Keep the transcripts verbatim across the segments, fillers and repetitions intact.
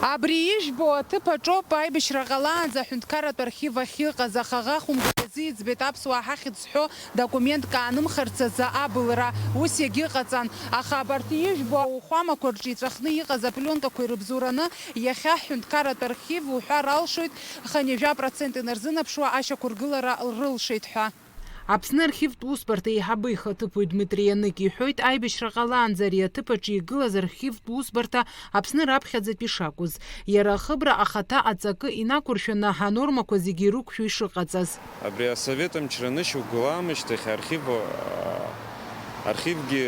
Абри ижәбо аҭыԥ аҿоуп аибашьра ҟалаанӡа аҳәынҭқарратә архив ахьыҟаз, аха аӷа хәымга иазиӡбеит аԥсуаа ҳахьӡ зҳәо документк аанымхарц азы абылра. Ус иагьыҟаҵан. Аха абарҭ ижәбо ауахәамақәа рҿы иҵәахны иҟаз апленкақәа ирыбзоураны иахьа ҳҳәынҭқарратә архив уҳәар алшоит, хынҩажәа процент инарзынаԥшуа ашьақәыргылара рылшеит ҳәа. Аԥсны архивтә усбарҭа еиҳабы ихаҭыԥуаҩ Дмитри Ианык иҳәоит, аибашьра ҟалаанӡа ари аҭыԥ аҿы игылаз архивтә усбарҭа Аԥсны раԥхьаӡатәи шакәыз. Иара ахыбра ахаҭа аҵакы инақәыршәаны анормақәа зегьы ирықәшәо ишыҟаҵаз. Абри асовет амчра анышьақәгыла аамышьҭахь архив, архивгьы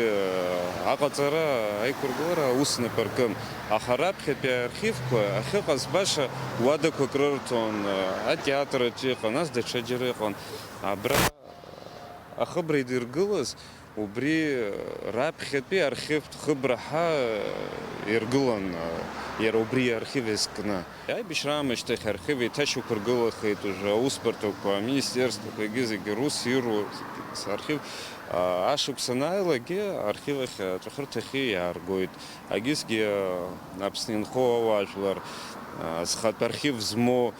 аҟаҵара, аиқәыргылара аус нап аркын. Аха раԥхьатәи архивқәа ахьыҟаз баша уадақәак рырҭон, атеатр аҿы иҟан, нас даҽаџьара иҟан. Абра ахыбра идыргылаз, убри раԥхьатәи архивтә хыбра ҳәа иргылан, иара убри архив иазкны. Аибашьра аамышьҭахь архив еиҭашьақәыргылахеит, уже аусбарҭақәа, аминистерствақәа, егьи зегьы рус ируа, зегьы рус архив, а, ашықәс анааилакгьы архив ахь аҵәахырҭахьы иааргоит. Агьысгьы, а, Аԥсны инхо ауаажәлар, а, зхатә архив змоу,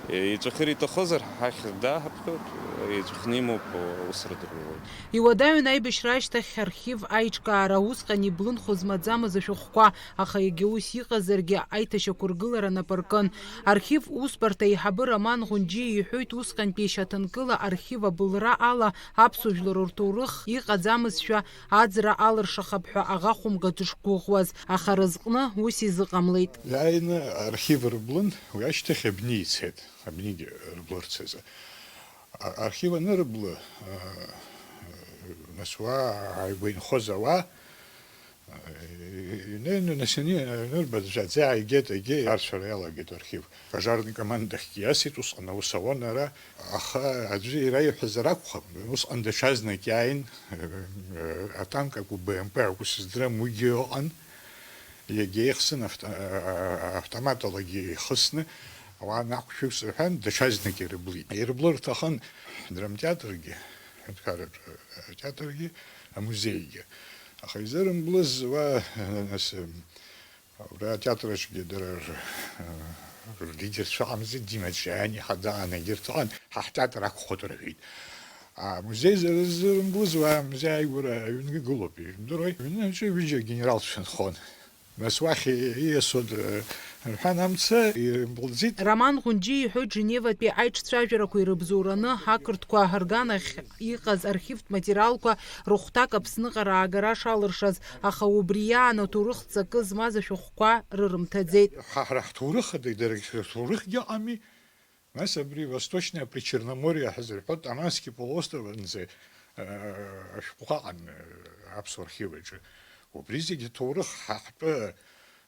е, иҵәахыр иҭахызар, ҳахь дааҳаԥхьоит, иҵәахны имоуп, аус рыдырулоит. Иуадаҩын аибашьра ашьҭахь архив аиҿкаара, усҟан иблынхоз маӡамыз ашәҟәқәа, аха егьа ус иҟазаргьы, аиҭашьақәыргылара нап ркын. Архив усбарҭа аиҳабы Роман Ӷәынџьиа иҳәоит, усҟантәи шьаҭанкыла архив абылра ала аԥсуа жәлар рҭоурых иҟаӡамызшәа аӡра алыршахап ҳәа аӷа хәымга дышгәыӷуаз, аха разҟны ус изыҟамлеит. Иааины архив рыблын, уи ашьҭахь абни ицеит, абнигьы рыблырц азы. А-, архив анырыблы, а, нас уа ааигәа инхоз ауаа, а, инеины, нас ани-, анырба, аӡәаӡәа ааигеит, егьи арцәара иалагеит архив. Пожарный командахьгьы иасит, усҟан аус ауан ара, аха аӡәы иара иҳәазар акәхап, усҟан даҽазнык иааин, э, э, атанк акәу Б М П акәу сыздырам, уигьы ыҟан, иагьа ихсын авто-, э, автоматалагьы ихысны, ауаа нақәшәыԥс рҳәан, даҽазнык ирыблит. Ирыблыр рҭахын драмтеатргьы, ҳәынҭқарратә, э, театргьы, амузеигьы. Аха изырымблыз уа, э, нас, э, Абра атеатр аҿгьы дара р-, р-, рдигерцәа ыҟамзи, Дима Ҷаиани Ҳадаан егьырҭ ыҟан, ҳа ҳтеатр ақәхоит рҳәеит. Амузеи зырзырымгылаз уа амузеи ааигәара аҩнгьы гылоуп, ижәдыруеи? Аҩны аҿы ҩыџьа генералцәа нхон. Нас уахь ииасуа д-, рҳәан амца ирымблӡеит. Роман Ӷәынџьиа иҳәоит, Женеватәи аиҿцәажәарақәа ирыбзоураны ақырҭқәа рганахь иҟаз архивтә материалқәа рыхәҭак Аԥсныҟа раагара шалыршаз, аха убри иаан аҭоурых ҵакы змаз ашәҟәқәа рырымҭаӡеит. Ҳа, ҳара ҳҭоурых ада, дара рҭоурыхгьы ыҟами. Нас абри Восточное Причерноморье ҳәа зырҳәо Таманский полуостров анӡа, э, ашәҟәқәа ыҟан, э, аԥсуа архив аҿы. Убри зегьы ҭоурых ҳа ҳтәы,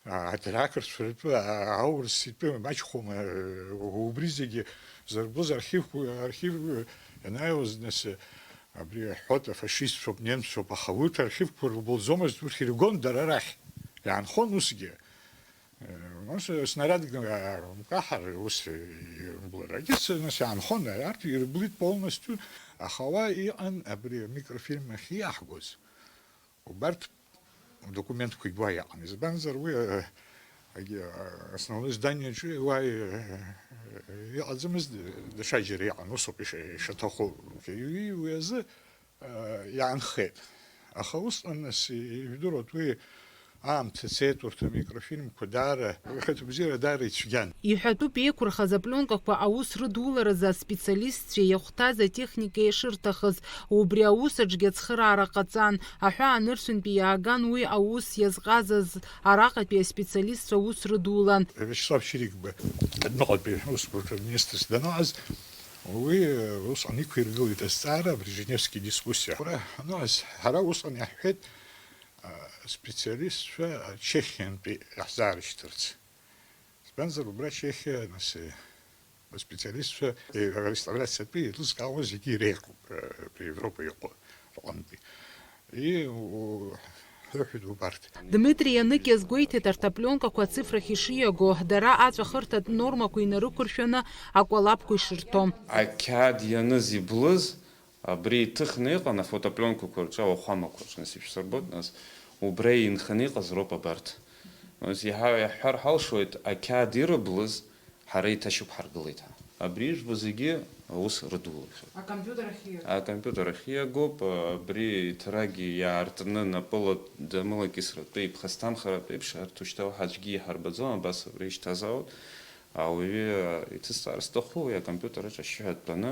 а, дара ақырҭцәа ртәы, а, аурыс итәы маҷхәума, э, убри зегьы зырбоз архивқәа, архив, э, ианааиуаз, нас, э, абри ҳҳәоит, афашистцәоуп, немццәоуп, аха урҭ архивқәа рылбылӡомызт, урҭ иргон дара рахь. Иаанхон усгьы. Э, нас, э, снарядк, э, каҳар, ус, э, ирблыр. Егьыс, нас, иаанхон, э, арҭ ирблит полностью, аха уа иҟан абри амикрофильм ахь иаҳгоз. Убарҭ документқәагь уа иҟан. Избанзар, уи, э, агьи, э, основной здание аҿы уа, э, э, иҟаӡамызт, даҽаџьара иҟан, усоуп иша-, ишаҭаху. Уи, уи азы, э, иаанхеит. Аха усҟан, нас, ижәдыруеит, уи аамҭа цеит, урҭ амикрофильмқәа даара, ихаҭабзиара даара ицәгьан. Иҳәатәуп, еиқәырхаз апленкақәа аус рыдуларазы аспециалистцәеи иахәҭаз атехникеи шырҭахыз. Убри аус аҿгьы ацхыраара ҟаҵан. Аҳәаа нырцәынтәи иааган уи аус иазҟазаз араҟатәи аспециалистцәа аус рыдулан. Вячеслав Чирикба адәныҟатәи аусбарҭа министрс даныҟаз, уи, э, усҟан иқәиргылеит азҵаара, абри Женевски дискуссиа. Ҳара ҳаныҟаз, ҳара усҟан иаҳҳәеит, а, специалистцәа Чехиантәи иаҳзаарышьҭырц. Избанзар, убра Чехиа, нас, э, аспециалистцәа, э, реставрациатәи еилызкаауа зегьы иреиӷьуп, э, абри Европа иҟоу рҟынтәи. И, у-, ҳәыҳәит убарҭ. Дмитри Ианык иазгәеиҭеит арҭ апленкақәа ацифрахь ишиаго, дара аҵәахырҭатә нормақәа инарықәыршәаны акәалаԥқәа ишырҭо. Ақьаад ианыз иблыз абри иҭыхны иҟан афотопленкақәа рҿы, ауахәамақәа рҿы, нас ишәсырбоит, нас убра инханы иҟаз роуп абарҭ. Ус иҳа-, иаҳҳәар ҳалшоит, ақьаад ирыблыз ҳара еиҭашьақәҳаргылеит ҳәа. Абри ижәбо зегьы аус рыдулахьеит. Акомпиутер ахь ииагоуп. Акомпиутер ахь ииагоуп, абри иҭарагьы иаартны напыла дамылакьысратәы иԥхасҭамхаратә еиԥш, арҭ ушьҭа уаҳа аӡәгьы иҳарбаӡом, абас абри ишьҭазаауеит. Ауаҩы иҭысҵар зҭаху уи акомпиутер аҿы ашьшьыҳәа дтәаны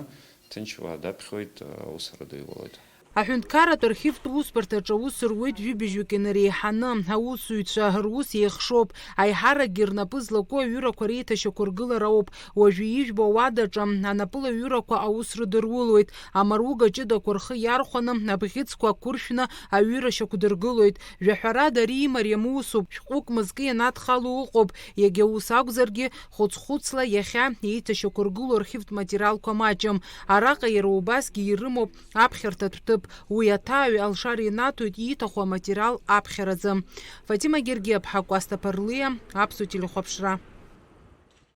ҭынч уа даԥхьоит, аусура ду иуалоит. Аҳәынҭқарратә архивтә усбарҭаҿы аус руеит жәибжьҩык инареиҳаны. Аусзуҩцәа рус еихшоуп. Аиҳаракгьы рнапы злаку аҩырақәа реиҭашьақәыргылара ауп. Уажәы ижәбо ауадаҿы анапылаҩырақәа аус рыдырулоит. Амаруга ҷыдақәа рхы иархәаны абӷьыцқәа ақәыршәны аҩыра шьақәдыргылоит. Жәаҳәарада, ари имариам усуп. Шәҟәык мызкы ианадхало ыҟоуп. Иагьа ус акәзаргьы, хәыц-хәыцла иахьа еиҭашьақәыргылоу архивтә материалқәа маҷым. Араҟа иара убасгьы ирымоуп аԥхьарҭатә ҭыԥ. Уи аҭааҩ алшара инаҭоит ииҭаху аматериал аԥхьаразы. Фатима Гергиаԥҳа, Кәасҭа Ԥарлиа, Аԥсуа телехәаԥшра.